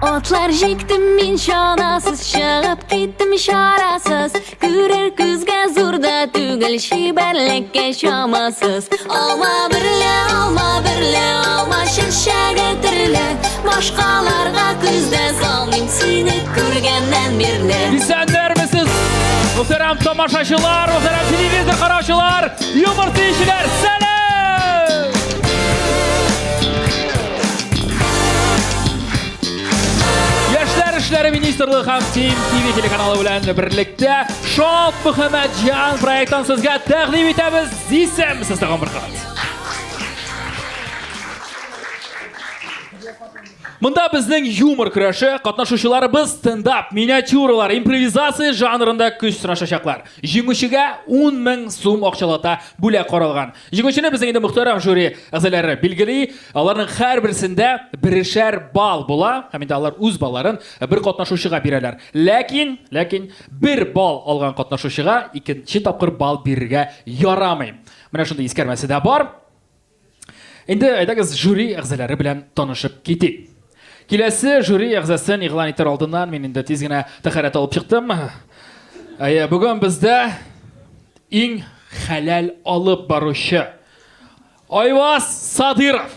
Атлар җиктем мин чанасыз, чыгып киттем чарасыз. Күрер күзгә зур да түгел, чибәрлеккә чамасыз. Алма берлә, алма берлә, алма чәчәге төрле. Башкаларга күз дә салмыйм сине күргәннән бирле. Исәннәрмесез, мөхтәрәм тамашачылар, мөхтәрәм телевизор караучылар, юмор сөючеләр, сәлам! Яшьләр эшләре министрлыгы һәм Team TV телеканалы белән берлектә Шоп Мөхәммәтҗан проектын сезгә тәкъдим итәбез. Исәнмесез тагын бер кат. Монда безнең юмор көрәше, катнашучыларыбыз стендап, миниатюралар, импровизация жанрында көч сынашачаклар. Җиңүчегә 10 мең сум акчалата бүләк каралган. Җиңүчене безнең инде мөхтәрәм жюри әгъзалары билгели. Аларның һәрберсендә берешәр балл була һәм инде алар үз балларын бер катнашучыга бирәләр. Ләкин, ләкин бер балл алган катнашучыга икенче тапкыр балл бирергә ярамый. Менә шундый искәрмәсе дә бар. Инде әйдәгез жюри әгъзалары белән танышып китик. Киләсе жюри әгъзасын игълан итәр алдыннан мин инде тиз генә тәһарәт алып чыктым. Әйе, бүген бездә Иң хәләл алып баручы Айваз Садыров.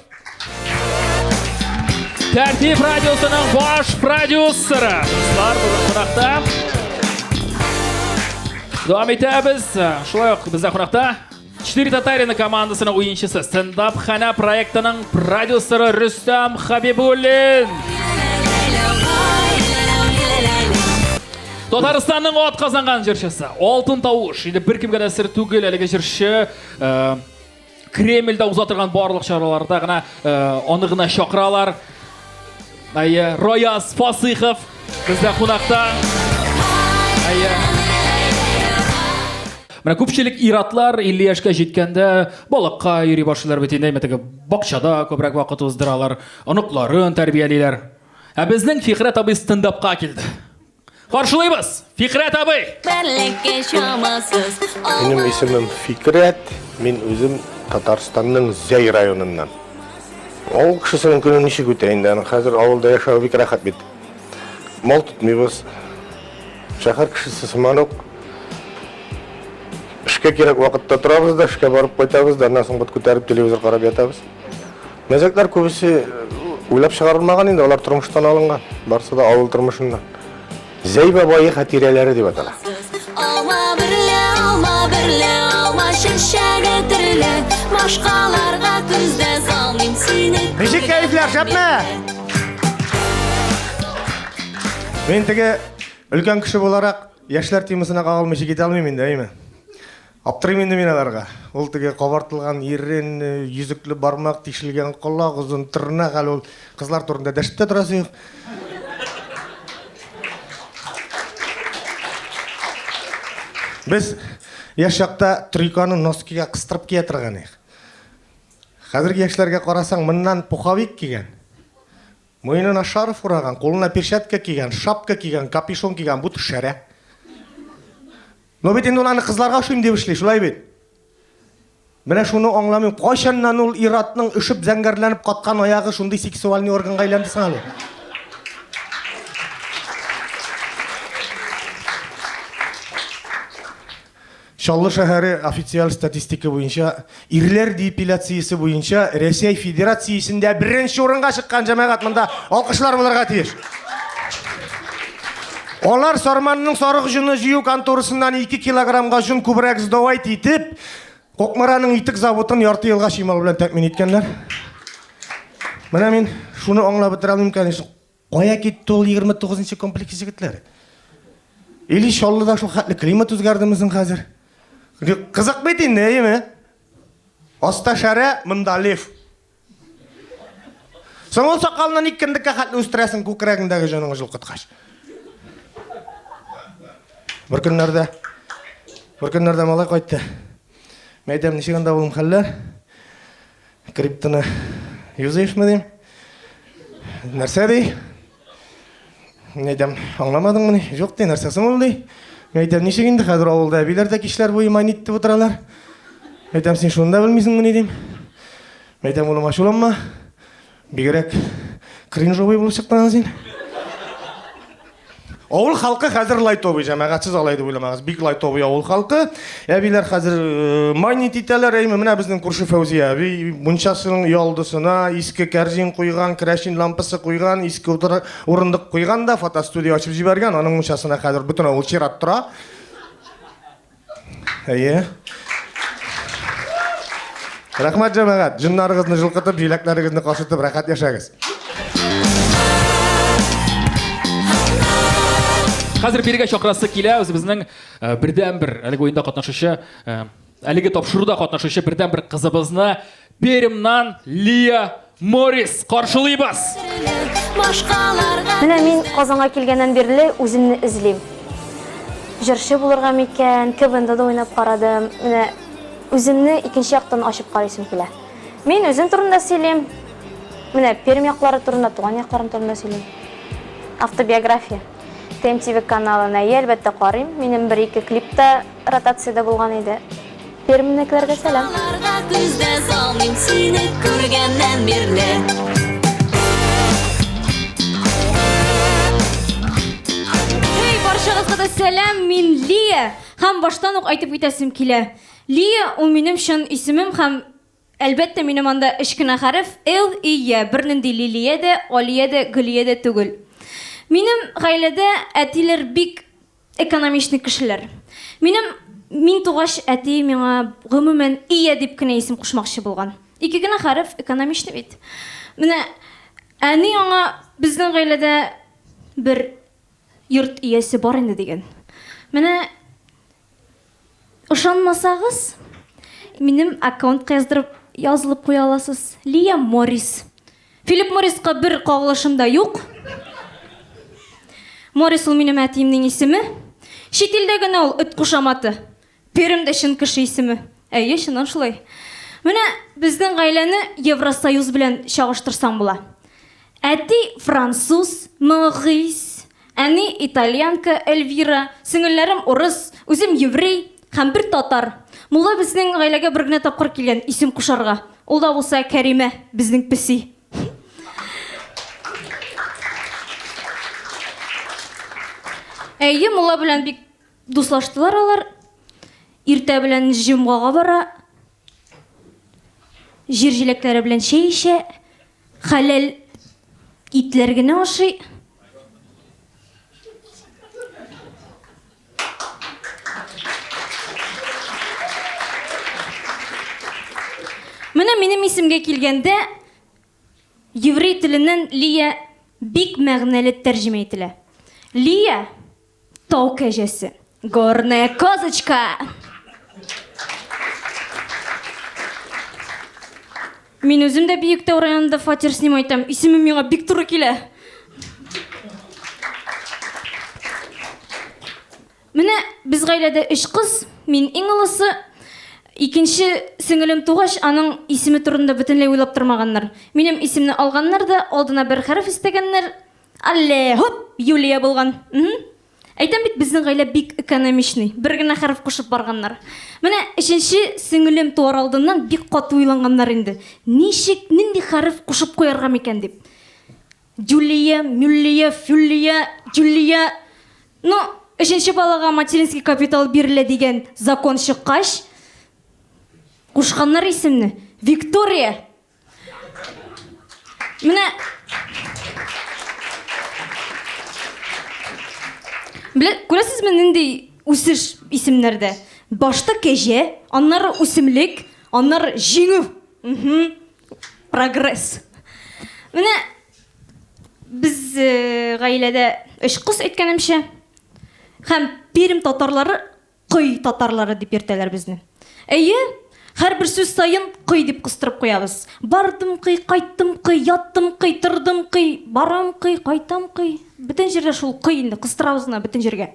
Тәртип радиосының баш продюсеры. Дуслар, бүген кунакта. Дәвам итәбез. Шулай ук бездә кунакта Четыре татарина командасының уенчысы, стендап хана проектының продюсеры Рөстәм Хабибуллин. Татарстанның ат казанган җырчысы, Алтын тавыш. Инде беркемгә дә сер түгел, әлеге җырчы э, Кремльдә уза торган барлык чараларда гына э, аны гына чакыралар. Әйе, Рояз Фасыйхов бездә кунакта. Әйе. Менә күпчелек иратлар 50 яшькә җиткәндә балыкка йөри башлыйлар бит инде, теге бакчада күбрәк вакыт уздыралар, оныкларын тәрбиялиләр. Ә безнең Фикрәт абый стендапка килде. Каршылыйбыз! Фикрәт абый! Бәрлеккә чамасыз. Минем исемем Фикрәт, мин үзем Татарстанның Зәй районыннан. Авыл кешесенең көне ничек үтә инде аның? Хәзер авылда яшәү бик рәхәт бит. Мал тотмыйбыз. Шәһәр кешесе сыман ук. Эшкә кирәк вакытта торабыз да, эшкә барып кайтабыз да, аннан соң бот күтәреп телевизор карап ятабыз. Мәзәкләр күбесе уйлап чыгарылмаган инде, алар тормыштан алынган. Барсы да авыл тормышыннан. Зәй бабае хатирәләре дип атала. Алма берлә, алма берлә, алма чәчәге төрле, башкаларга күз дә салмыйм сине. Ничек кәефләр, шәпме? Мин теге өлкән кеше буларак яшьләр темасына кагылмыйча китә алмыйм инде, әйме? Аптырыйм инде мин аларга. Ул теге кабартылган ирен, йөзекле бармак, тишелгән колак, озын тырнак, әле ул кызлар турында дәшеп тә торасы юк. Без яшь чакта тройканы носкига кыстырып кия торган идек. Хәзерге яшьләргә карасаң, моннан пуховик кигән. Муенына шарф ураган, кулына перчатка кигән, шапка кигән, капюшон кигән, бу шәрә. Но бит инде ул аны кызларга ошыйм дип эшли, шулай бит? Менә шуны аңламыйм. Кайчаннан ул ир-атның өшеп зәңгәрләнеп каткан аягы шундый сексуальный органга әйләнде соң әле? Чаллы шәһәре официаль статистика буенча ирләр депиляциясе буенча Рәсәй Федерациясендә беренче урынга чыккан җәмәгать монда алкышлар булырга тиеш. Алар Сарманның сарык җоны җыю конторасыннан 2 килограммга җон күбрәк сдавать итеп, Кукмараның итек заводын ярты елга чимал белән тәэмин иткәннәр. Менә мин шуны аңлап бетерә алмыйм, конечно. Кая китте ул 29 нчы комплекс егетләре? Или Чаллыда шул хәтле климат үзгәрдеме соң хәзер? Кызык бит инде, әйеме? Аста шәрә, монда лев. Соң ул сакалны ник кендеккә хәтле үстерәсең күкрәгеңдәге җаныңа җылкыткач? Бер көннәрдә, бер көннәрдә малай кайтты. Мин әйтәм, ничек анда улым хәлләр? Криптоны юзаешмы дим? Нәрсә ди? Мин әйтәм, аңламадыңмыни? Юк ди, нәрсә соң ул ди? Мин әйтәм, ничек инде хәзер авылда әбиләр дә кичләр буе майнит дип утыралар. Әйтәм, син шуны да белмисеңмени дим. Мин әйтәм, улым, ачуланма. Бигрәк кринжовый булып чыктың син. Авыл халкы хәзер лайтовый, җәмәгать, сез алай дип уйламагыз. Бик лайтовый авыл халкы. Әбиләр хәзер э, майнит итәләр, әйме, менә безнең күрше Фәүзия әби мунчасының ялдысына иске кәрзин куйган, керәшин лампасы куйган, иске урындык куйган да фотостудия ачып җибәргән. Аның мунчасына хәзер бөтен авыл чират тора. Әйе. Рәхмәт, җәмәгать. Җыннарыгызны җылкытып, җиләкләрегезне кашытып, рәхәт яшәгез. Хәзер бирегә чакырасы килә үзебезнең э, бердәнбер әлеге уенда катнашучы, э, әлеге тапшыруда катнашучы бердәнбер кызыбызны Пермьнан Лия Морис каршылыйбыз. Менә мин Казанга килгәннән бирле үземне эзлим. Җырчы булырга микән, КВНда да уйнап карадым. Менә үземне икенче яктан ачып карыйсым килә. Мин үзем турында сөйлим. Менә Пермь яклары турында, туган якларым турында сөйлим. Автобиография. ТМТВ каналын, әйе, әлбәттә, карыйм. Минем бер-ике клип та ротациядә булган иде. Пермьнекеләргә сәлам. Күз дә салмыйм сине күргәннән бирле. Эй, барчагызга да сәлам, мин Лия. Һәм баштан ук әйтеп китәсем килә. Лия ул минем чын исемем һәм әлбәттә минем анда өч кенә хәреф Л и Я, бернинди Лилия дә, Алия дә, Гөлия дә түгел. Минем гаиләдә әтиләр бик Экономичный кешеләр. Минем мин тугач әти миңа гомумән Ия дип кенә исем кушмакчы булган. Ике генә хәреф, экономичный бит. Менә әни аңа безнең гаиләдә бер йорт иясе бар инде дигән. Менә ышанмасагыз, минем аккаунтка яздырып язылып куя аласыз. Лия Моррис. Филипп Морриска бер кагылышым да юк. Моррис ул минем әтиемнең исеме. Чит илдә генә ул эт кушаматы. Пермьдә чын кеше исеме. Әйе, чыннан шулай. Менә безнең гаиләне Евросоюз белән чагыштырсаң була. Әти француз, Моррис, әни итальянка, Эльвира, сеңелләрем урыс, үзем еврей һәм бер татар. Мулла безнең гаиләгә бер генә тапкыр килгән исем кушарга. Ул да булса Кәримә, безнең песи. Әйе, мулла белән бик дуслаштылар алар. Иртә белән җомгага бара. Җир җиләкләре белән чәй эчә. Хәләл итләр генә ашый. Менә минем исемгә килгәндә, еврей теленнән Лия бик мәгънәле тәрҗемә ителә. Лия Тау кәҗәсе. Горная козочка! Мин үзем дә Биектау районында фатир снимать итәм. Исемем миңа бик туры килә. Менә без гаиләдә өч кыз, мин иң олысы. Икенче сеңелем тугач, аның исеме турында бөтенләй уйлап тормаганнар. Минем исемне алганнар да, алдына бер хәреф өстәгәннәр. Алле, хоп, Юлия булган. Әйтәм бит, безнең гаилә бик экономичный. Бер генә хәреф кушып барганнар. Менә өченче сеңелем туар алдыннан бик каты уйланганнар инде. Ничек, нинди хәреф кушып куярга микән дип. Джулия, Мюллия, Фюллия, Джулия. Ну, өченче балага материнский капитал бирелә дигән закон чыккач, кушканнар исемне. Виктория! Менә Белә, күрәсезме нинди үсеш исемнәрдә? Башта кәҗә, аннары үсемлек, аннары җиңү. Угу. Прогресс. Менә без э, гаиләдә өч кыз әйткәнемчә һәм Пермь татарлары Кой татарлары дип йөртәләр безне. Әйе, һәрбер сүз саен кой дип кыстырып куябыз. Бардым кый, кайттым кый, яттым кый, тордым кый, барам кый, кайтам кый. Бөтен җирдә шул кый инде, кыстырабыз гына бөтен җиргә.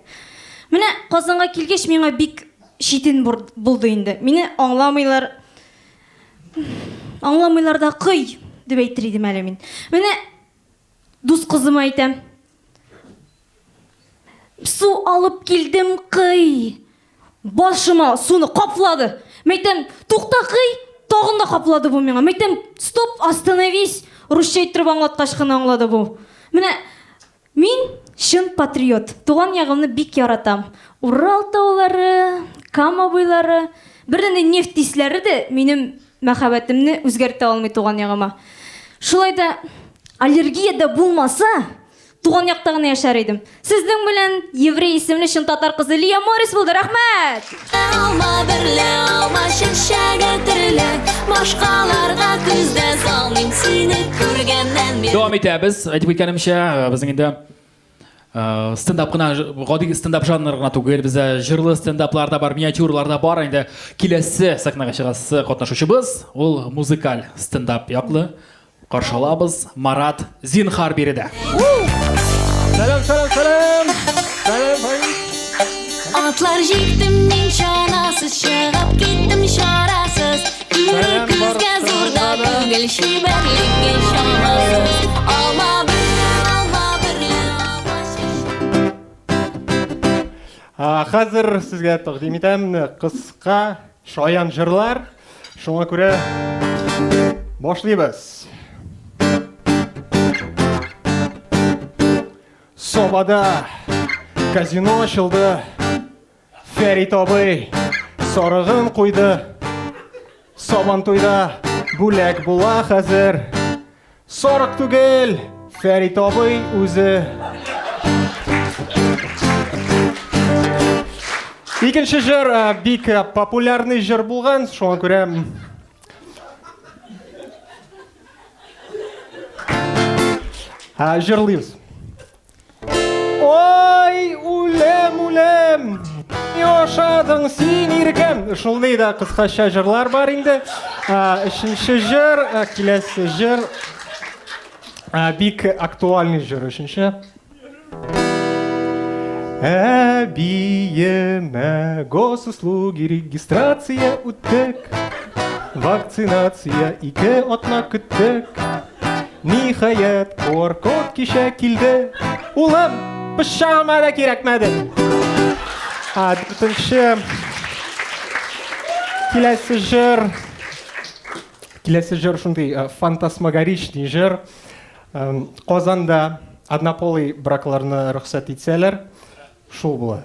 Менә Казанга килгәч, миңа бик читен булды инде. Мине аңламыйлар. Аңламыйлар да кый, дип әйтер идем әле мин. Менә Дус кызыма әйтәм. Су алып килдем, кый. Башыма суны каплады. Мәйтәм, тукта, кый. Тагын да каплады бу миңа. Мәйтәм, стоп, остановись. Русча иттереп аңлаткач кына аңлады бу. Менә мин чын чын патриот. Туган ягымны бик яратам. Урал таулары, Кама буйлары, бернинди нефть исләре дә минем мәхәббәтемне үзгәртә алмый туган ягыма. Шулай да аллергия дә булмаса, туган якта гына яшәр идем. Сезнең белән еврей исемле чын татар кызы Лия Морис булды. Рәхмәт! Алма берлә алма чәчәге төрле, башкаларга күз дә салмыйм сине күргәннән бирле. Дәвам итәбез. Әйтеп үткәнемчә, безнең инде стендап кына, гади стендап жанры гына түгел, бездә җырлы стендаплар да бар, миниатюралар да бар. Инде киләсе сәхнәгә чыгасы катнашучыбыз ул музыкаль стендап яклы. Каршы алабыз Марат Зинхар биредә. Сәлам, сәлам, сәлам! Сәлам, Атлар җиктем мин чанасыз, чыгып киттем чарасыз. Күрер күзгә зур да түгел, чибәрлеккә чамасыз. Алма берлә, алма берлә, алма чәчәк. Хәзер сезгә тәкъдим итәм кыска шаян җырлар. Шуңа күрә башлыйбыз. Собада казино ачылды. Фәрит абый сарыгын куйды. Сабантуйда бүләк була хәзер. Сарык түгел, Фәрит абый үзе. Икенче җыр бик популярный җыр булган, шуңа күрә җырлыйбыз. Ой, үләм, үләм, ни ашадың син, иркәм? Шундый да кыскача җырлар бар инде. Өченче җыр, киләсе җыр, бик актуальный җыр өченче. Әбиемә госуслуги регистрация үттек. Вакцинация 2 атна көттек. Ниһаять, QR-код кичә килде. Улым, пычагыма да кирәкмәде. Дүртенче киләсе җыр. Киләсе җыр шундый фантасмагоричный җыр. Казанда однополый бракларны рөхсәт итсәләр, шул була.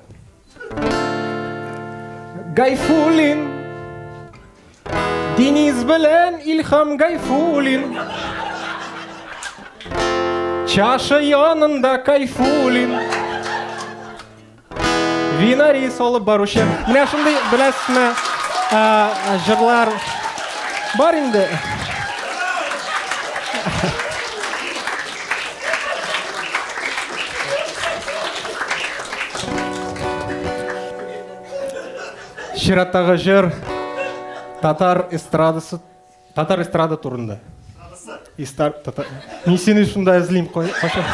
Гайфуллин, Денис белән Илһам Гайфуллин. Чаша янында Кайфуллин. Винарис алып баручы. Менә шундый, беләсезме, җырлар бар инде. Чираттагы җыр татар эстрадасы, татар эстрада турында. Истар, татар. Мин сине шунда эзлим, кайчан.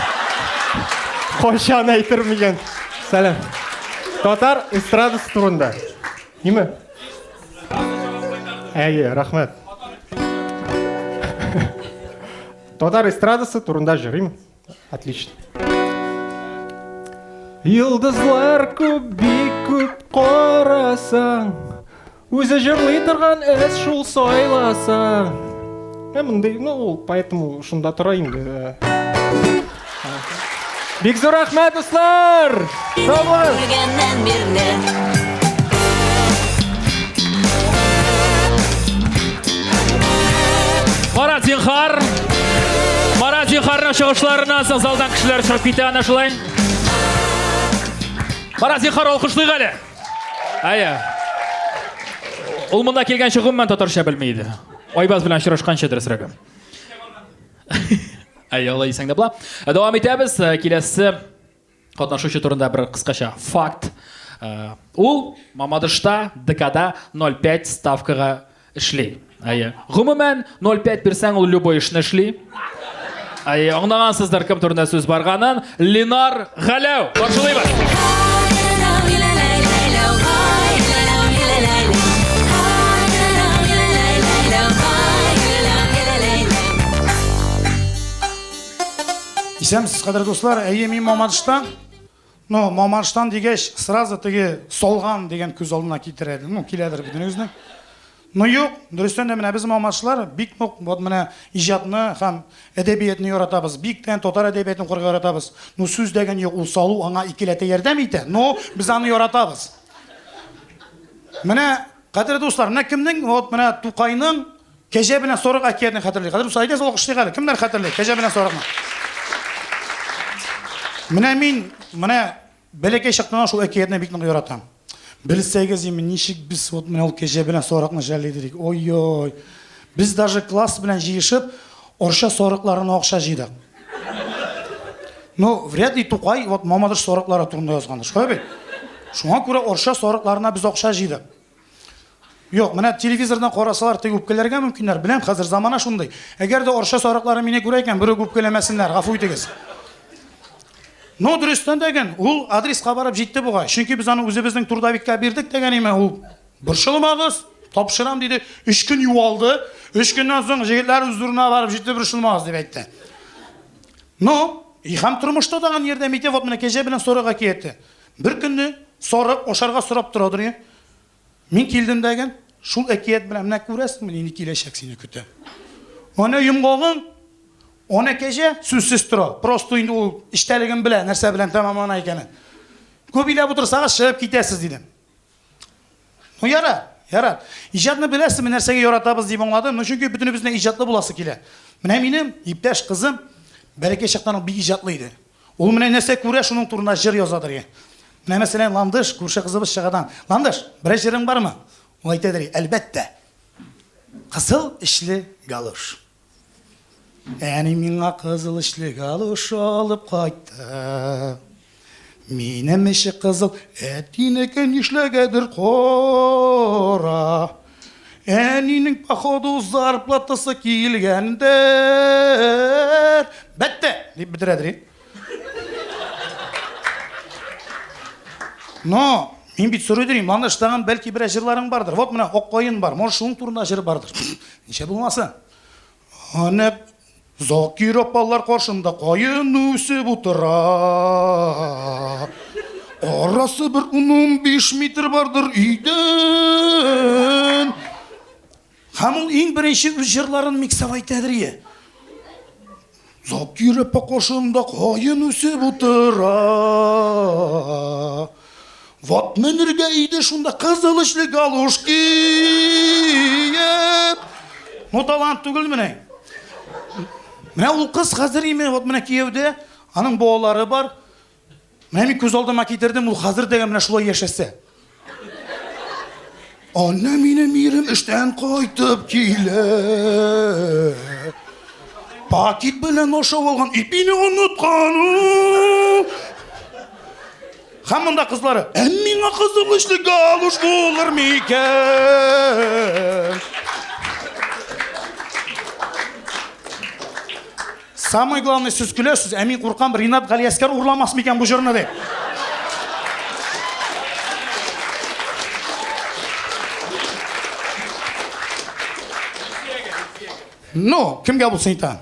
Кайчан әйтер микән? Сәлам. Татар эстрадасы турында. Ниме? Әйе, рәхмәт. Татар эстрадасы турында җырыйм. Отлично. Йолдызлар күп, бик күп карасаң, үзе җырлый торган эз шул сайласаң. Мондый, ну, ул поэтому шунда тора инде. Бик зур рәхмәт, дуслар! Сау булыгыз! Күргәннән бирле. Марат Зинхар. Марат Зинхарның чыгышларыннан соң залдан кешеләр чыгып китә әнә шулай. Марат Зинхар, алкышлыйк әле. Әйе. Ул монда килгәнче гомумән татарча белми иде. Айбаз белән очрашканчы дөресрәге. Әйе, алай дисәң дә була. Дәвам итәбез. Киләсе катнашучы турында бер кыскача факт. Ул Мамадышта ДКда 0,5 ставкага эшли. Әйе. Гомумән 0,5 бирсәң, ул любой эшне эшли. Әйе, аңлагансыздыр кем турында сүз барганын. Ленар Галәү. Каршылыйбыз. Исәнмесез, кадерле дуслар. Әйе, мин Мамадыштан. Ну, Мамадыштан дигәч, сразу теге солган дигән күз алдына китерә. Ну, киләдер бөтенегезнең. Ну юк, дөрестән дә менә без мамашлар бик нык вот менә иҗатны һәм әдәбиятны яратабыз. Бик тә татар әдәбиятын укырга яратабыз. Ну сүз дәген юк, ул салу аңа икеләтә ярдәм итә. Но без аны яратабыз. Менә, кадерле дуслар, менә кемнең вот менә Тукайның Кәҗә белән сарык әкиятен хәтерли. Кадерле дуслар, әйдәгез алкышлыйк әле. Кемнәр хәтерли Кәҗә белән сарыкны? Менә мин, менә бәләкәй чактан шул әкиятне бик нык яратам. Белсәгез, именно ничек без вот менә ул кәҗә белән сарыкны жәлли идек. Ой-ой. Без даже класс белән җыешып, Орча сарыкларына акча җыйдык. Ну, вряд ли Тукай вот Мамадыш сарыклары турында язгандыр. Шулай бит? Шуңа күрә Орча сарыкларына без акча җыйдык. Юк, менә телевизордан карасалар, теге үпкәләргә мөмкиннәр. Беләм, хәзер замана шундый. Әгәр дә Орча сарыклары мине күрә икән, берүк үпкәләмәсеннәр, гафу итегез. Ну, дөрестән дә икән, ул адреска барып җитте бугай. Чөнки без аны үзебезнең трудовикка бирдек дигән име, ул борчылмагыз, тапшырам диде. Өч көн югалды. Өч көннән соң җегетләр үз урынына барып җитте, борчылмагыз дип әйтте. Ну, и һәм тормышта да аны ярдәм итә, вот менә кәҗә белән сарык әкияте. Бер көнне сарык ашарга сорап торадыр, Мин килдем дәген, шул әкият белән менә күрәсеңме, нинди киләчәк сине көтә. Аны йомгагың, аны кәҗә сүзсез тора. Просто инде ул эчтәлеген белә, нәрсә белән тәмамлана икәнен. Күп иләп утырсагыз, чыгып китәсез, дидем. Ну, ярар, ярар. Иҗатны беләсезме, нәрсәгә яратабыз дип аңладым. Ну, чөнки бөтенебезнең иҗатлы буласы килә. Менә минем иптәш кызым бәләкәй чактан ук бик иҗатлы иде. Ул менә нәрсә күрә, шуның турында җыр язадыр. Менә мәсәлән, Ландыш, күрше кызыбыз чыгадан. Ландыш, берәр җырың бармы? Ул әйтәдер, әлбәттә. Кызыл эчле галош. Әни миңа кызыл эчле галош алып кайтты. Минем эче кызыл, әтинеке нишләгәдер кара. Әнинең походу зарплатасы килгәндер. Бетте, дип бетерәдер. Но, мин бит сорый дөрим, Ландыш, тагын бәлки берәр җырларың бардыр. Вот менә Ак каен бар, может шуның турында җыр бардыр. Ничә булмасын. Аны Закир апалар каршында каен үсеп утыра. Арасы бер 15 метр бардыр өйдән. Һәм ул иң беренче үз җырларын миксовать итәдер ие. Закир апа каршында каен үсеп утыра. Вот менергә иде шунда кызыл эчле галош киеп. Ну, талант түгел менә. Менә ул кыз хәзер име, вот менә кияүдә, аның балалары бар. Менә мин күз алдыма китердем, ул хәзер дә менә шулай яшәсә. Аны минем ирем эштән кайтып килә. Пакет белән ашап алган ипине оныткан. Һәм монда кызлары, ә миңа кызыл эчле галуш булыр микән? Самый главный сүз көләсез, ә мин куркам, Ринат Галиәскәр урламас микән бу җырны дип. Ну, кемгә булсын итә.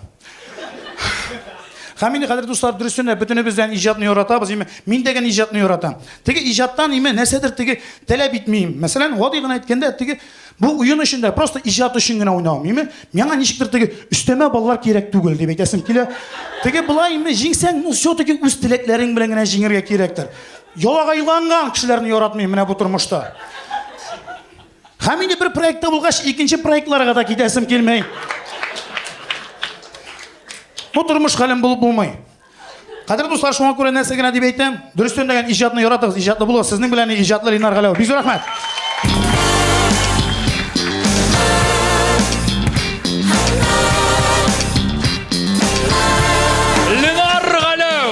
Һәм инде, кадерле дуслар, дөресен дә бөтенебездән иҗатны яратабыз. Име, мин дә генә иҗатны яратам. Теге иҗаттан име нәрсәдер теге таләп итмим. Мәсәлән, гади генә әйткәндә, теге бу уен өчен дә просто иҗат өчен генә уйнавым. Име, миңа ничектер теге өстәмә баллар кирәк түгел дип әйтәсем килә. Теге болай име җиңсәң, ну все-таки үз теләкләрең белән генә җиңергә кирәктер. Ялагайланган кешеләрне яратмыйм менә бу тормышта. Һәм инде бер проектта булгач, икенче проектларга да китәсем килмәй. Бу тормыш хәлем булып булмый. Кадерле дуслар, шуңа күрә нәрсә генә дип әйтәм, дөрестән дә иҗатны яратыгыз, иҗатлы булыгыз. Сезнең белән иҗатлы Ленар Галәү. Бик зур рәхмәт. Ленар Галәү!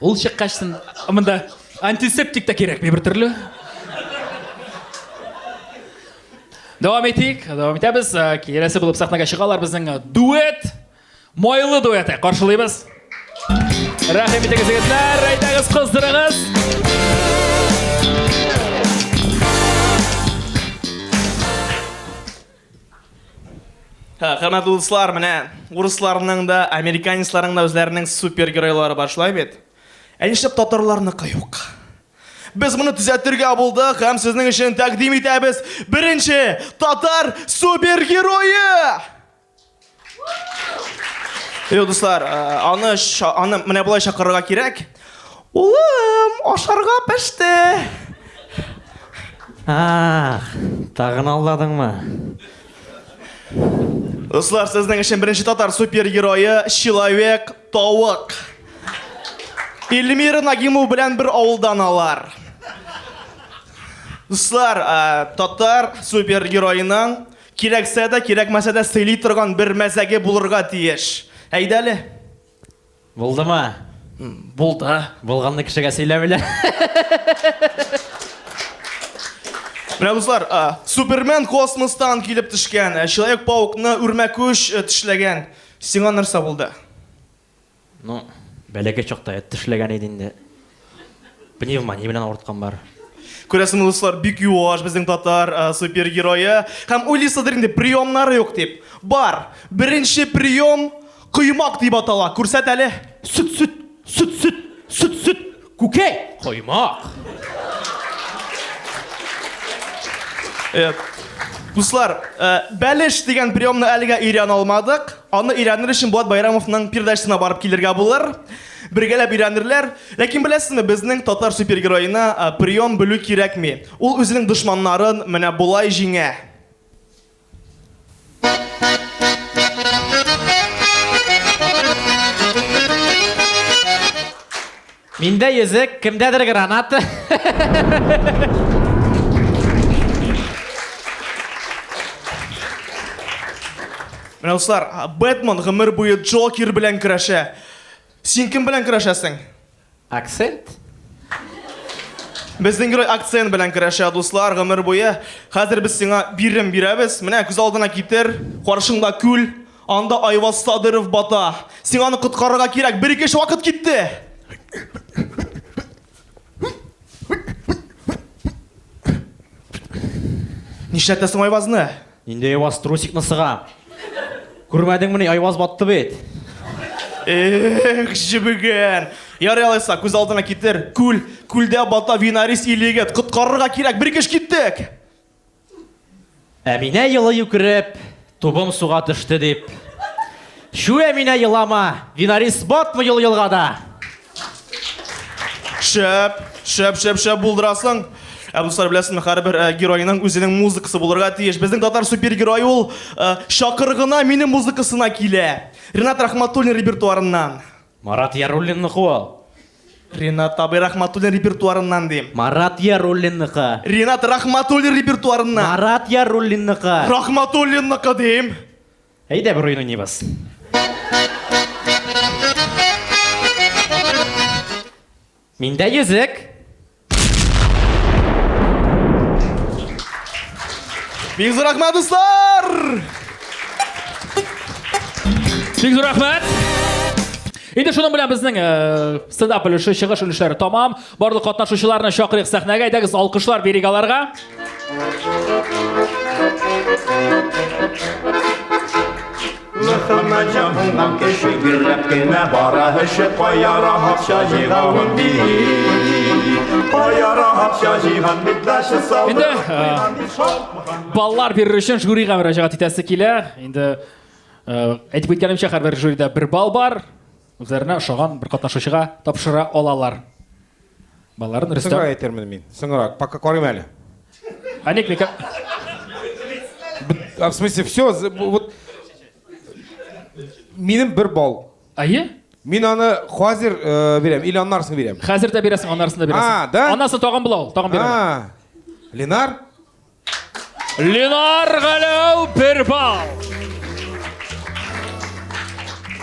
Ул чыккачтын монда антисептик та кирәкми бер төрле. Дәвам итик, дәвам итәбез. Киләсе булып сәхнәгә чыгалар безнең дуэт. Майлы дуэты. Каршылыйбыз. Рәхим итегез, егетләр, әйдәгез, кыздырыгыз. Хөрмәтле дуслар, менә урысларның да, американецларның да үзләренең супергеройлары бар, шулай бит? Ә нишләп татарларныкы юк? Без моны төзәтергә булдык һәм сезнең өчен тәкъдим итәбез беренче татар супергерое! Юк, дуслар, э, аны аны менә болай чакырырга кирәк. Улым, ашарга пеште. Ах, тагын алдадыңмы? Дуслар, сезнең өчен беренче татар супергерое Человек Тавык. Эльмира Нагимова белән бер авылдан алар. Дуслар, э, татар супергероеның кирәксә дә, кирәкмәсә дә сөйли торган бер мәзәге булырга тиеш. Әйдә әле. Булдымы? Булды. Булганны кешегә сөйләмиләр. Менә дуслар, Супермен космостан килеп төшкән, Человек-паукны үрмәкүч тешләгән. Сиңа нәрсә булды? Ну, бәләкәй чакта эт тешләгән иде инде. Пневмония белән авырткан бар. Күрәсеңме, дуслар, бик юаш безнең татар супергерое. Һәм уйлыйсыздыр инде, приемнары юк дип. Бар. Беренче прием коймак дип атала. Күрсәт әле. Сөт, сөт, сөт, сөт, сөт, сөт, күкәй, коймак. Э, дуслар, э, бәлеш дигән приемны әлегә өйрәнә алмадык. Аны өйрәнер өчен Булат Байрамовның передачасына барып килергә булыр. Бергәләп өйрәнерләр. Ләкин беләсезме, безнең татар супергероена прием белү кирәкми. Ул үзенең дошманнарын менә болай җиңә. Миндә йөзек, кемдәдер граната. Менә дуслар, Бэтмен гомер буе Джокер белән көрәшә. Син кем белән көрәшәсең? Акцент? Безнең герой акцент белән көрәшә, дуслар, гомер буе. Хәзер без сиңа бирем бирәбез. Менә күз алдына китер, каршыңда күл, анда Айваз Садыров бата. Сиңа аны коткарырга кирәк. Бер-ике эш вакыт китте. Нишләтәсең Айвазны? Инде Айваз трусикны сыга. Күрмәдеңмени, Айваз батты бит. Эх, җебегән. Ярый алайса, күз алдына китер. Күл, күлдә бата Винарис ил егет. Коткарырга кирәк. Бер кеш киттек. Әминә елый үкереп, тубым суга төште дип. Чү, Әминә, елама, Винарис батмый ул елгада. Шәп, шәп, шәп, шәп булдырасың. Ә дуслар, беләсезме, һәрбер э, геройның үзенең музыкасы булырга тиеш. Безнең татар супергерой ул э, чакыргына минем музыкасына килә. Ренат Рахматуллин репертуарыннан. Марат Яруллинныкы ул. Ренат абый Рахматуллин репертуарыннан дим. Марат Яруллинныкы. Ренат Рахматуллин репертуарыннан. Марат Яруллинныкы. Рахматуллинныкы дим. Әйдә бер уен уйныйбыз. Миндә йөзек. Бик зур рәхмәт, дуслар! Бик зур рәхмәт. Инде шуның белән безнең э, стендап өлеше, чыгыш өлешләре тамам. Барлык катнашучыларны чакырыйк сәхнәгә. Әйдәгез, алкышлар бирик аларга. Мөхәммәтҗан уңган кеше гөрләп кенә бара эше каяра акча җыйган бит. Каяра акча җыйган бит дәше салды. Инде баллар бирер өчен жюрига мөрәҗәгать итәсе килә. Инде әйтеп үткәнемчә, һәрбер жюрида бер балл бар. Үзләренә ошаган бер катнашучыга тапшыра алалар. Балларын Рөстәм. Соңрак әйтермен мин. Соңрак. Пока карыйм әле. Аник, микро... А в смысле, все, вот минем бер балл. Әйе? Мин аны хәзер э, бирәм или аннан соң бирәм. Хәзер дә бирәсең, аннан да бирәсең. А, да? Аннан соң тагын була ул, тагын бирәм. А. Ленар? Ленар Галәү бер балл.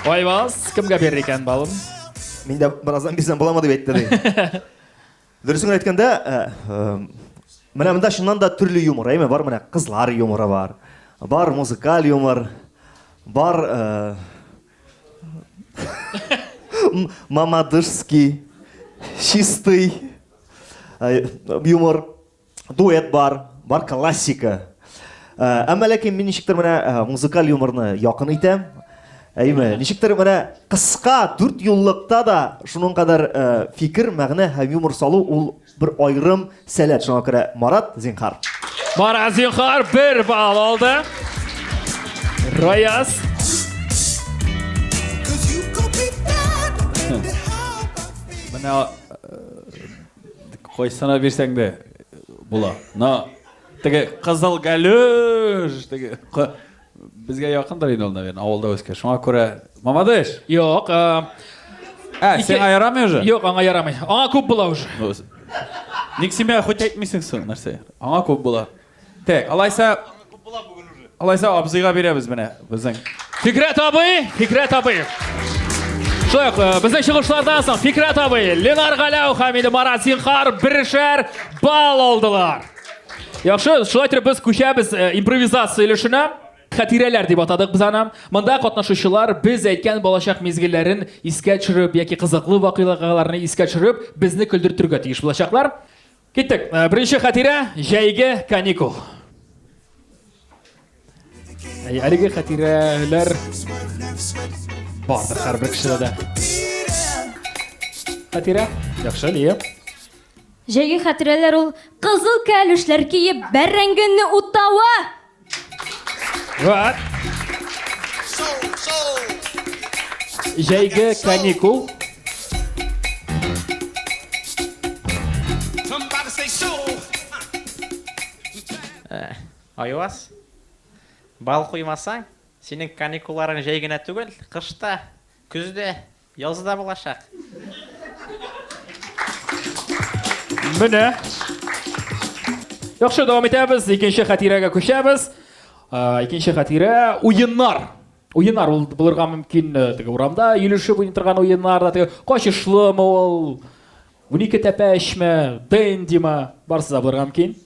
Айваз, кемгә бирер икән балын? Мин дә бераздан бирсәм буламы дип әйтте ди. Дөресен генә әйткәндә, э, э, менә монда чыннан да төрле юмор, әйме, бар менә кызлар юморы бар, бар музыкаль юмор, бар э, мамадышский, чистый юмор. Дуэт бар, бар классика. Э, әмма ләкин мин ничектер менә э, музыкаль юморны якын итәм. Әйме, ничектер менә кыска дүрт юллыкта да шуның кадәр э, фикер, мәгънә һәм юмор салу ул бер аерым сәләт. Шуңа күрә Марат, зинхар. Марат зинхар бер балл алды. Раяз. Менә кайсына бирсәң дә була. Но теге кызыл галөш теге безгә якындыр инде ул, наверное, авылда үскән. Шуңа күрә Мамадыш. Юк. Ә, сиңа ярамый уже? Юк, аңа ярамый. Аңа күп була уже. Ник син миңа хоть әйтмисең соң нәрсә? Аңа күп була. Так, алайса Алайса абзыйга бирәбез менә безнең. Фикрәт абый, Фикрәт абый. Шулай ук, э, безнең чыгышлардан соң Фикрәт абый, Ленар Галәү һәм инде Марат Зинхар берешәр балл алдылар. Яхшы, шулай итеп без күчәбез э, импровизация өлешенә. Хатирәләр дип атадык без аны. Монда катнашучылар без әйткән балачак мизгелләрен искә төшереп яки кызыклы вакыйгаларны искә төшереп, безне көлдертергә тиеш булачаклар. Киттек. Э, беренче хатирә җәйге каникул. Әлеге хатирәләр бардыр һәрбер кешедә дә. Хатирә, яхшы, Лия. Җәйге хатирәләр ул кызыл кәлүшләр киеп бәрәңгене утавы. Вот. Җәйге каникул. Э, Айваз, бал куймасаң, синең каникулларың җәй генә түгел, кышта, көздә, Язда булачак. Менә. Яхшы, дәвам итәбез. Икенче хатирәгә күчәбез. Икенче хатирә уеннар. Уеннар ул булырга мөмкин э, теге урамда йөрүшеп уйный торган уеннар да, теге качышлымы ул, 12 тәпәчме, дендиме, барысы да булырга мөмкин.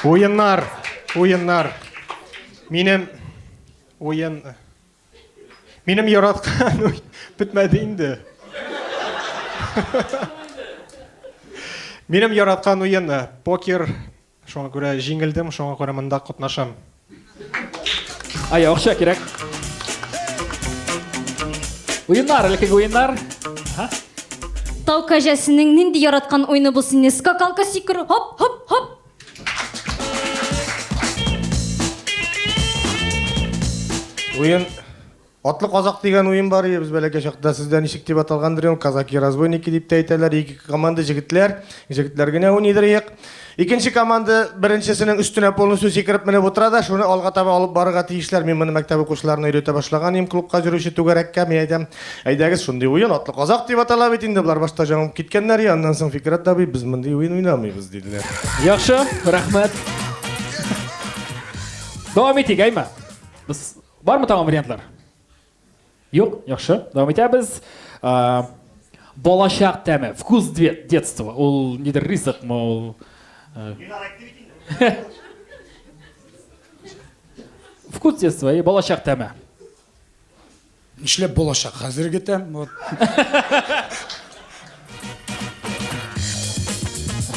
Уеннар, уеннар. Минем уен Минем яраткан уй бетмәде инде. Минем яраткан уен э, покер. Шуңа күрә җиңелдем, шуңа күрә монда катнашам. Ай, акча кирәк. Уеннар, элеккеге уеннар. Ага. Тау кәҗәсенең нинди яраткан уены булсын инде? Скакалка сикерү, хоп, хоп, хоп. Уен Атлы казак дигән уен бар иде без бәләкәй чакта. Сездә ничек дип аталгандыр ул, казаки-разбойники дип тә әйтәләр. Ике команда җегетләр, җегетләр генә уйныйдыр иек. Икенче команда беренчесенең өстенә полностью сикереп менеп утыра да, шуны алга таба алып барырга тиешләр. Мин моны мәктәп укучыларына өйрәтә башлаган идем, клубка йөрүче түгәрәккә. Мин әйтәм, әйдәгез, шундый уен, атлы казак дип атала бит инде. Болар башта җанып киткәннәр, и аннан соң Фикрәт абый, без мондый уен уйнамыйбыз, диделәр. Яхшы, рәхмәт. Дәвам итик, әйме? Без Бармы тагын вариантлар? Юк, яхшы. Дәвам итәбез. Балачак тәме, вкус детства. Ул нидер ризыкмы ул? Вкус детства, и балачак тәме. Нишләп балачак? Хәзерге тәм. Вот.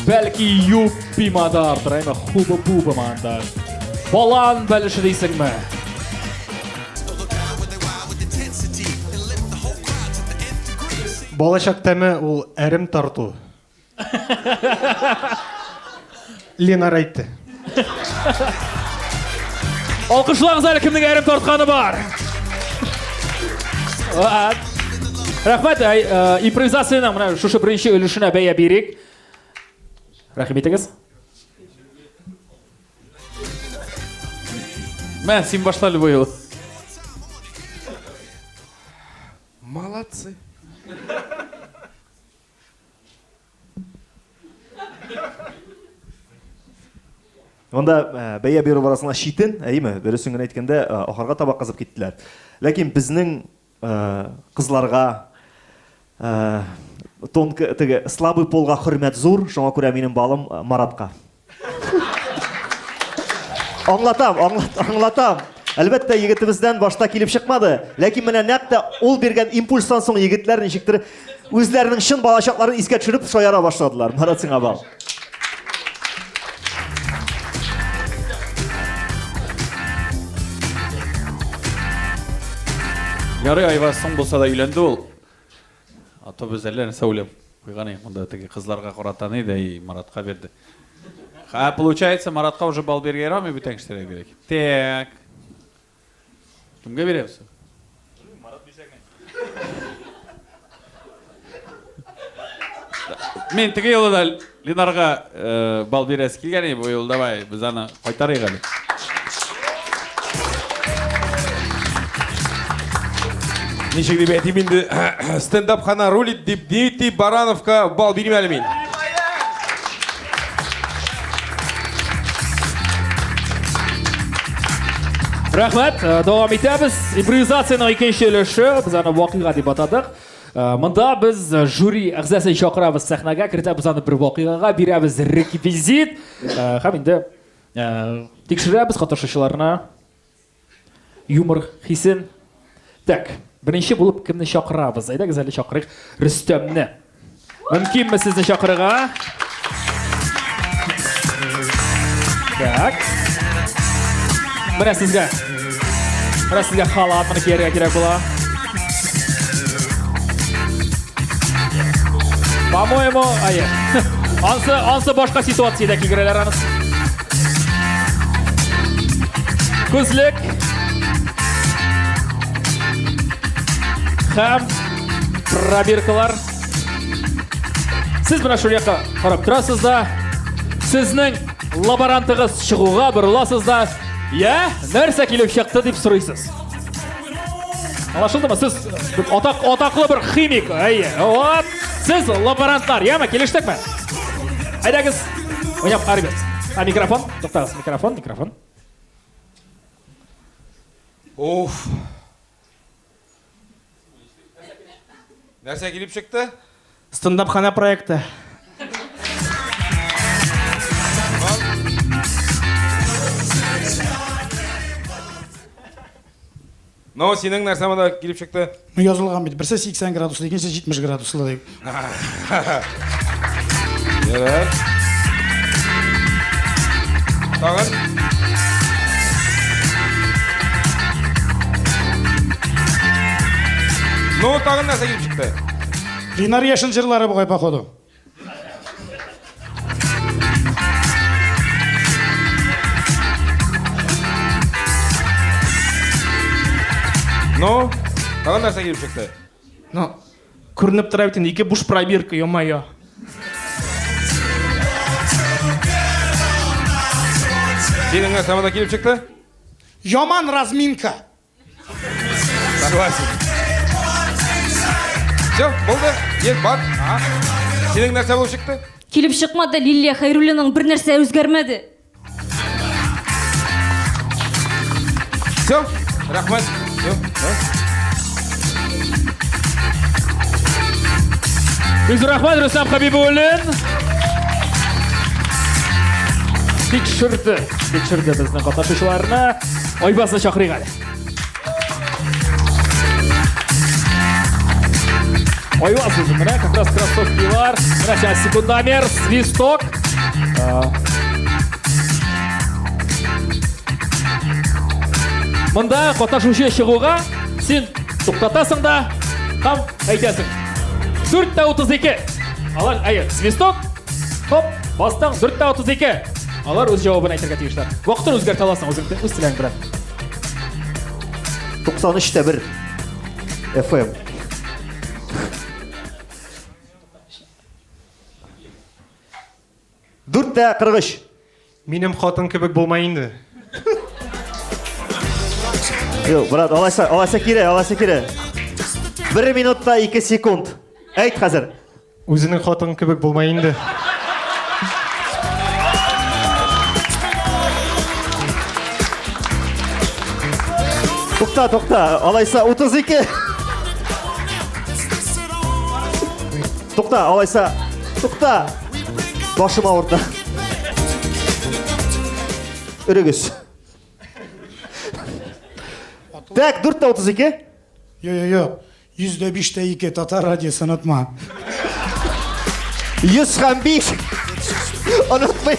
Бәлки юппи мадардыр, әйме хуба буба манда. Балан бәлеше дисеңме? Балачак тәме ул әрем тарту. Ленар әйтте. Алкышлагыз әле кемнең әрем тартканы бар. Рәхмәт, э, импровизациянең менә шушы беренче өлешенә бәя бирик. Рәхим итегез. Мә, син башла любой юлы. Молодцы. Монда э, бәя бирү барасына читен, әйеме? Дөресен генә әйткәндә, э, ахырга таба кызып киттеләр. Ләкин безнең э, кызларга тонко теге слабый полга хөрмәт зур, шуңа күрә минем балым Маратка. Аңлатам, аңлатам. Әлбәттә, егетебездән башта килеп чыкмады. Ләкин менә нәкъ тә ул биргән импульстан соң егетләр ничектер үзләренең чын балачакларын искә төшереп шаяра башладылар. Марат, сиңа балл. Ярый, Айваз соң булса да өйләнде ул. А то без әллә нәрсә уйлап куйган идек монда теге кызларга карата ни дә и Маратка бирде. А получается, Маратка уже балл бирергә ярамый бүтән кешеләргә бирәк. Так. Кемгә бирәбез? Марат бирсәк Мин теге юлы да Ленарга э, балл бирәсе килгән иде, бу юлы давай без аны кайтарыйк әле. Ничек дип әйтим инде, стендап-хана рулит дип Дмитрий Барановка балл бирим әле мин. Рәхмәт, э, дәвам итәбез. Импровизациянең икенче өлеше, без аны вакыйга дип атадык. Э, монда без э, жюри әгъзасын чакырабыз сәхнәгә, кертәбез аны бер вакыйгага, бирәбез реквизит э, һәм инде тикшерәбез катнашучыларны юмор хисен. Так, беренче булып кемне чакырабыз? Әйдәгез әле чакырыйк Рөстәмне. Мөмкинме сезне чакырырга? Так. Менә сезгә. Менә сезгә халат моны кияргә кирәк була. По-моему, ае. Ансы, ансы башка ситуациядә кигерәләр анысы. Күзлек. Һәм пробиркалар. Сез менә шул якка карап торасыз да, сезнең лаборантыгыз чыгуга борыласыз да, я, нәрсә килеп чыкты дип сорыйсыз. Аңлашылдымы? Сез атак, атаклы бер химик. Әйе. Вот. Сез лаборантлар, яме, килештекме? Әйдәгез, уйнап карыйбыз. А микрофон? Туктагыз, микрофон, микрофон. Уф. Нәрсә килеп чыкты? Стендапхана проекты. Ну, синең нәрсә монда килеп чыкты? Ну, язылган бит. Берсе 80 градуслы, икенчесе 70 градуслы дип. Ярар. Тагын. Ну, тагын нәрсә килеп чыкты? Ленар Яшин җырлары бугай, походу. Ну, тагын нәрсә килеп чыкты? Ну, күренеп тора бит инде, ике буш пробирка, ё-моё. Синең нәрсә монда килеп чыкты? Яман разминка. Согласен. Все, булды. Ел бар. Ага. Синең нәрсә булып чыкты? Килеп чыкмады Лилия Хәйруллинаның бер нәрсә үзгәрмәде. Все, рәхмәт. Все, Бик зур рәхмәт, Рөстәм Хәбибуллин. Тикшерде, тикшерде безнең катнашучыларны. Айбазны чакырыйк әле. Айбаз үзем менә как раз кроссовкилар. Менә сейчас секундомер, свисток. Монда катнашучы чыгуга син туктатасың да һәм әйтәсең. 4:32. Алар, әйе, свисток. Хоп, бастың 4:32. Алар үз җавабын әйтергә тиешләр. Вакытын үзгәртә аласың үзең үз теләгең белән. 93 тә 1 FM. Дүрт тә 43. Минем хатын кебек булма инде. Юк, брат, алайса, алайса кире, алайса кире. Бер минутта 2 секунд. Әйт хәзер. Үзенең хатын кебек булма инде. Тукта, тукта, алайса 32. Тукта, алайса, тукта. Башым авырта. Өрегез. Так, 4 тә 32. Юк, юк, юк. 105,2 Татар радиосы, онытма. 105. Онытмыйм.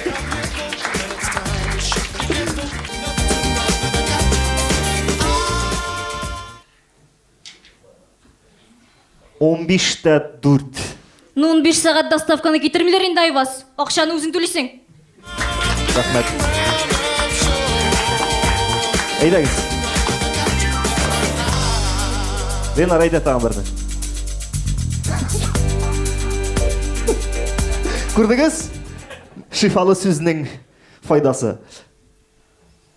15,4. Ну, 15 сәгать доставканы китермиләр инде, Айваз. Акчаны үзең түлисең. Рәхмәт. Әйдәгез. Ленар, әйдә тагын берне. Күрдегез? Шифалы сүзнең файдасы.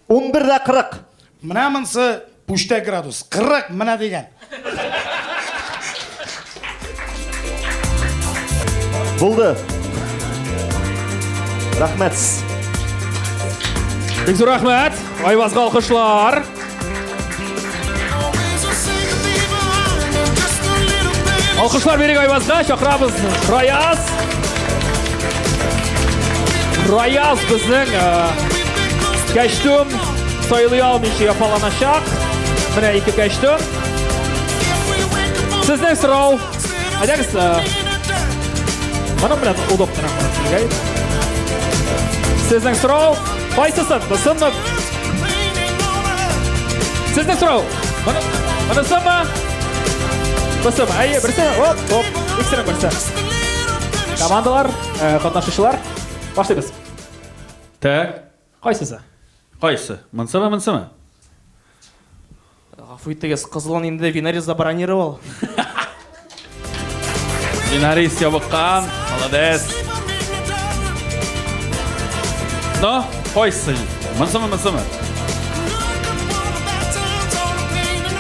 11 дә 40. Менә монысы пүчтә градус. 40 менә дигән. Булды. Рәхмәт. Бик зур рәхмәт. Айвазга алкышлар. Алкышлар бирик Айвазга. Чакырабыз Раяз. Раяз безнең костюм сайлый алмыйча яфаланачак. Менә ике костюм. Сезнең сорау. Әйдәгез, моның белән удобнырак сезгә. Сезнең сорау кайсысы? Бусымы? Сезнең сорау. Монысымы? Бусымы? Әйе, берсе. Оп, оп. Икесенең берсе. Командалар, катнашучылар, башлыйбыз. Так. Кайсысы? Кайсы? Монсымы, монсымы? Гафу итегез, кызылын инде Винарис забронировал. Винарис ябыккан. Молодец. Ну, кайсы? Монсымы, монсымы?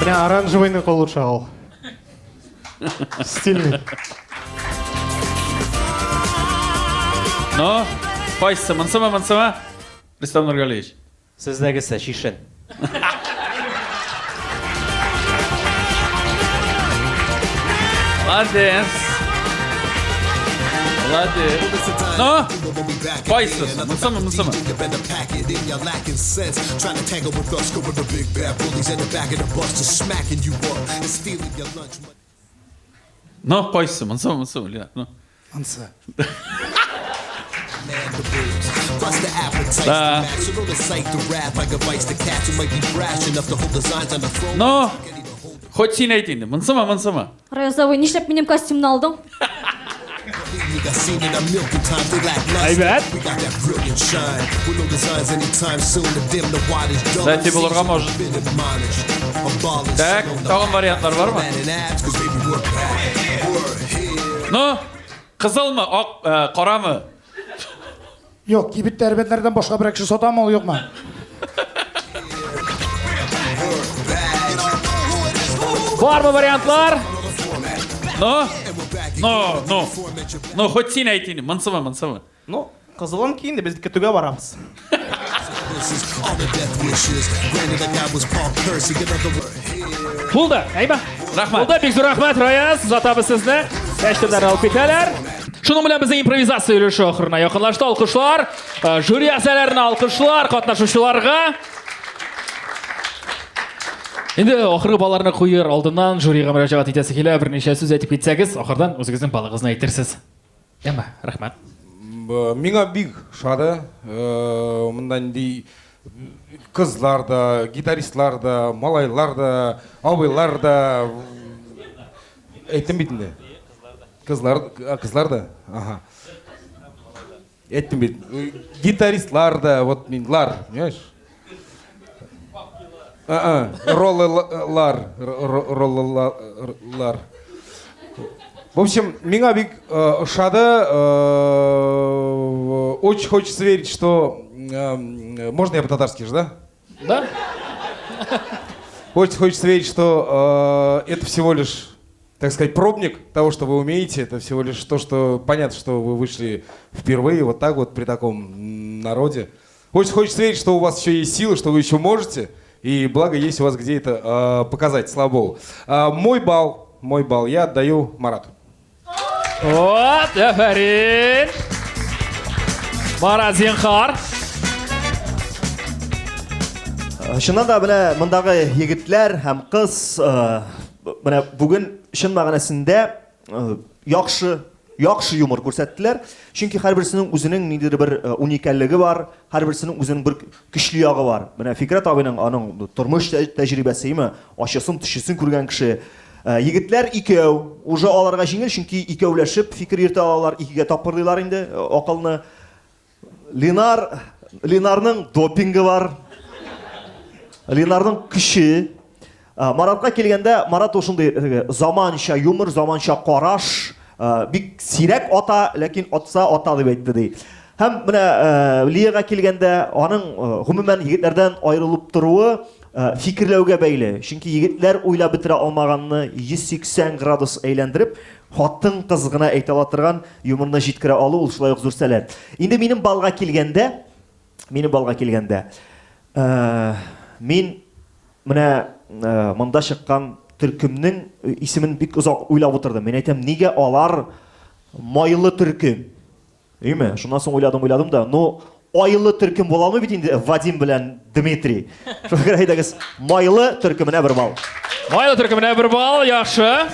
Менә оранжевыйныкы лучше ал. Стильный. Ну, кайсы? Монсымы, монсымы? Рөстәм Нургалиевич. Сездәгесе, чишен. Молодец. Молодец. Ну, кайсы? Монсымы, монсымы? Trying to tangle with us, go with the big bad bullies in the back of the bus, just smacking you up and stealing your lunch money. Ну, кайсы? Монсымы, монсымы, Ленар? Ну. Монсы. Bust the appetites Да. to match. So don't incite the wrath like a vice to cats who might be brash enough to hold designs on the throne. Ну, хоть син әйт инде. Монсымы, монсымы? Раяз абый, нишләп минем костюмны алдың? I seen it a million times. They lack luster. Әйбәт. We got that brilliant shine. With no designs anytime soon to dim the wattage. Dull Кстати, булырга может. Been admonished. Abolish. Так, тагын вариантлар бармы? And abs, 'cause baby, we're back. We're here. Ну, кызылмы, ак, карамы? Юк, кибеттә әрбәтләрдән башка бер кеше сатамы ул, юкмы? Бармы вариантлар? Ну, ну, ну. Ну, хоть син әйт инде. Монсымы, монсымы? Ну, кызылын ки инде, без көтүгә барабыз. All the death wishes. Granted, like I was Paul Kersey. Another word. Булды, әйме? Рәхмәт. Булды, бик зур рәхмәт, Раяз. Озатабыз сезне. Костюмнар алып китәләр. Шуның белән безнең импровизация өлеше ахырына якынлашты. Алкышлар, жюри әгъзаларына алкышлар, катнашучыларга. Инде ахыргы балларны куер алдыннан жюрига мөрәҗәгать итәсе килә. Берничә сүз әйтеп китсәгез, ахырдан үзегезнең балыгызны әйтерсез. Яме, рәхмәт. Миңа бик ошады. Монда нинди кызлар да, гитаристлар да, малайлар да, абыйлар да. Әйттем бит инде. Кызлар, кызлар да. Ага. Әйттем бит. Гитаристлар да, вот мин лар, понимаешь? А, роллар, роллар. В общем, миңа бик ошады. Очень хочется верить, что... Можно я по-татарски же, да? Да. Очень хочется верить, что это всего лишь, так сказать, пробник того, что вы умеете. Это всего лишь то, что понятно, что вы вышли впервые вот так вот при таком народе. Очень хочется верить, что у вас еще есть силы, что вы еще можете. И благо есть у вас где это показать, слава богу. Мой балл я отдаю Марату. Вот, афәрин. Марат, зинһар. Чыннан да менә мондагы егетләр һәм кыз менә бүген чын мәгънәсендә яхшы яхшы юмор күрсәттеләр. Чөнки һәрберсенең үзенең ниндидер бер уникальлеге бар, һәрберсенең үзенең бер көчле ягы бар. Менә Фикрәт абыйның аның тормыш тәҗрибәсе, име, ачысын, төчесен күргән кеше. Егетләр икәү, уже аларга җиңел, чөнки икәүләшеп фикер йөртә алалар, икегә тапкырлыйлар инде акылны. Ленар, Ленарның допингы бар. Ленарның көче. Маратка килгәндә, Марат ул шундый заманча юмор, заманча караш, бик сирәк ата, ләкин атса ата дип әйтте ди. Һәм менә Лияга килгәндә, аның гомумән егетләрдән аерылып торуы фикерләүгә бәйле. Чөнки егетләр уйлап бетерә алмаганны 180 градус әйләндереп, хатын-кыз гына әйтә ала торган юморны җиткерә алу ул шулай ук зур сәләт. Инде минем баллга килгәндә, минем баллга килгәндә, мин менә монда чыккан төркемнең исемен бик озак уйлап утырдым. Мин әйтәм, нигә алар майлы төркем? Әйме? Шуннан соң уйладым, уйладым да, ну, айлы төркем була алмый бит инде Вадим белән Дмитрий. Шуңа күрә әйдәгез, майлы төркеменә бер балл. Майлы төркеменә бер балл, яхшы.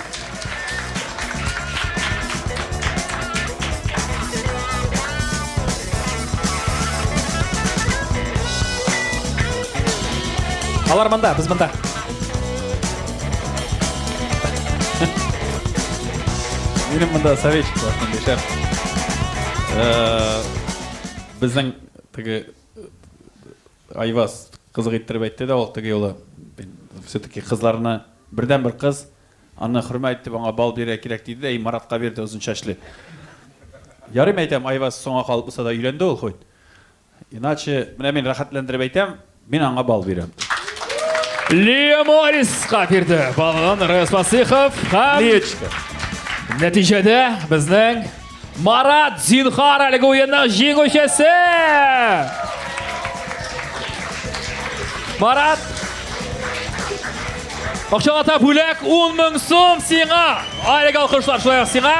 Алар монда, без монда. Минем монда советчик бар, шундый шәп. Э, безнең теге э, Айваз кызык иттереп әйтте дә ул теге юлы. Все-таки кызларны бердән бер кыз аны хөрмәт итеп аңа бал бирергә кирәк диде дә, и Маратка бирде озын чәчле. Ярый әйтәм, Айваз соңа калып булса да өйләнде ул хоть. Иначе, менә мин рәхәтләндереп әйтәм, мин аңа балл бирәм. Лия Морриска бирде балын Рес Фасихов һәм Лиечка. Нәтиҗәдә безнең Марат Зинхар әлеге уенның җиңүчесе. Марат, акчалата бүләк 10 мең сум сиңа. Әлеге алкышлар шулай ук сиңа.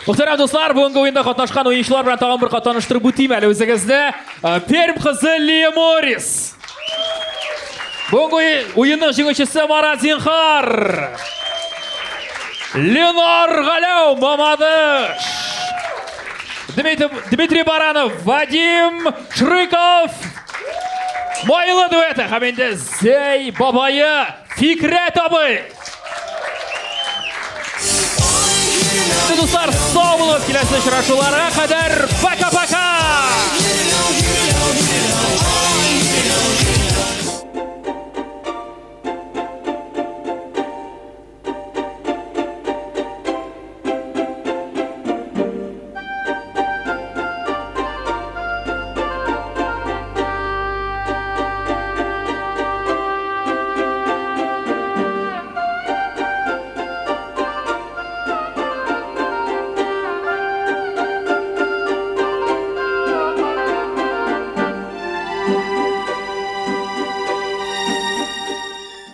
Мөхтәрәм дуслар, бүгенге уенда катнашкан уенчылар белән тагын бер кат таныштырып үтим әле үзегезне. Э, Пермь кызы Лия Моррис. Бүгенге уенның җиңүчесе Марат Зинхар. Ленар Галәү Мамадыш. Дмитрий Баранов, Вадим Шрыков. Майлы дуэты һәм инде Зәй бабайы Фикрәт абый. Дуслар, сау булыгыз, киләсе очрашуларга кадәр. Пока-пока!